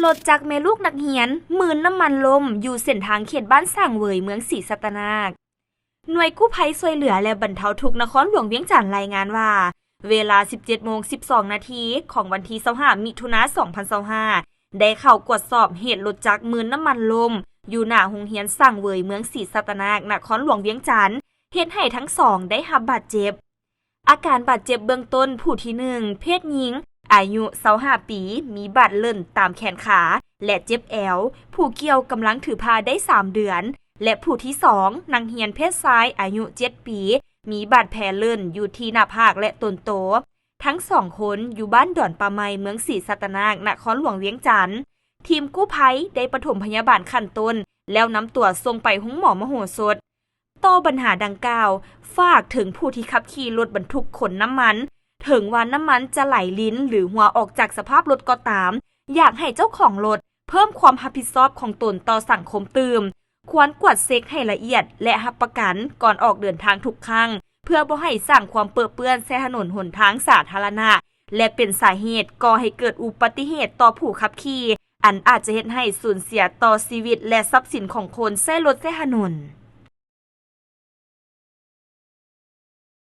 ລົດຈັກແມ່ລູກນັກຮຽນມື່ນນ້ຳມັນລົ້ມ ຢູ່ເສັ້ນທາງເຂດບ້ານສ້າງເຫວີຍ ເມືອງສີສັດຕະນາກ. ໜ່ວຍກູ້ໄພຊ່ວຍເຫຼືອ ແລະ ບັນເທົາທຸກນະຄອນຫຼວງວຽງຈັນລາຍງານວ່າ ເວລາ ສິບເຈັດໂມງສິບສອງນາທີ ຂອງວັນທີ ຊາວຫ້າ ມິຖຸນາ ສອງພັນຊາວຫ້າ ໄດ້ເຂົ້າກວດສອບເຫດລົດຈັກມື່ນນ້ຳມັນລົ້ມ ຢູ່ໜ້າໂຮງຮຽນສ້າງເຫວີຍ ເມືອງສີສັດຕະນາກ ນະຄອນຫຼວງວຽງຈັນ ເຮັດໃຫ້ທັງສອງໄດ້ຮັບບາດເຈັບ. ອາການບາດເຈັບເບື້ອງຕົ້ນ ຜູ້ທີໜຶ່ງ ເພດຍິງ ອາຍຸຊາວຫ້າປີ ມີບາດເລີ້ນຕາມແຂນຂາ ແລະ ເຈັບແອວ, ຜູ້ກ່ຽວກຳລັງຖືພາໄດ້ສາມເດືອນ ແລະ ຜູ້ທີສອງ ນັກຮຽນເພດຊາຍ ອາຍຸເຈັດປີ ມີບາດແຜເລີ້ນຢູ່ທີ່ໜ້າຜາກ ແລະ ຕົ້ນໂຕ. ທັງສອງຄົນຢູ່ບ້ານດອນປ່າໄມ້ ເມືອງສີສັດຕະນາກ ນະຄອນຫຼວງວຽງຈັນ. ທີມກູ້ໄພໄດ້ປະຖົມພະຍາບານຂັ້ນຕົ້ນ ແລ້ວນຳຕົວສົ່ງໄປໂຮງໝໍມະໂຫສົດ. ຕໍ່ບັນຫາດັ່ງກ່າວ, ຝາກເຖິງຜູ້ທີ່ຂັບຂີ່ລົດບັນທຸກຂົນນ້ຳມັນ, ເຖິງວ່ານ້ຳມັນຈະໄຫຼລິນ ຫຼື ຮົ່ວອອກຈາກສະພາບລົດກໍຕາມ, ຢາກໃຫ້ເຈົ້າຂອງລົດເພີ່ມຄວາມຮັບຜິດຊອບຂອງຕົນຕໍ່ສັງຄົມຕື່ມ, ຄວນກວດເຊັກໃຫ້ລະອຽດ ແລະ ຮັບປະກັນກ່ອນອອກເດີນທາງທຸກຄັ້ງ, ເພື່ອບໍ່ໃຫ້ສ້າງຄວາມເປິເປື້ອນໃສ່ຖະໜົນຫົນທາງສາທາລະນະ ແລະ ເປັນສາເຫດກໍ່ໃຫ້ເກີດອຸບັດຕິເຫດຕໍ່ຜູ້ຂັບຂີ່, ອັນອາດຈະເຮັດໃຫ້ສູນເສຍຕໍ່ຊີວິດ ແລະ ຊັບສິນຂອງຄົນໃຊ້ລົດໃຊ້ຖະໜົນ.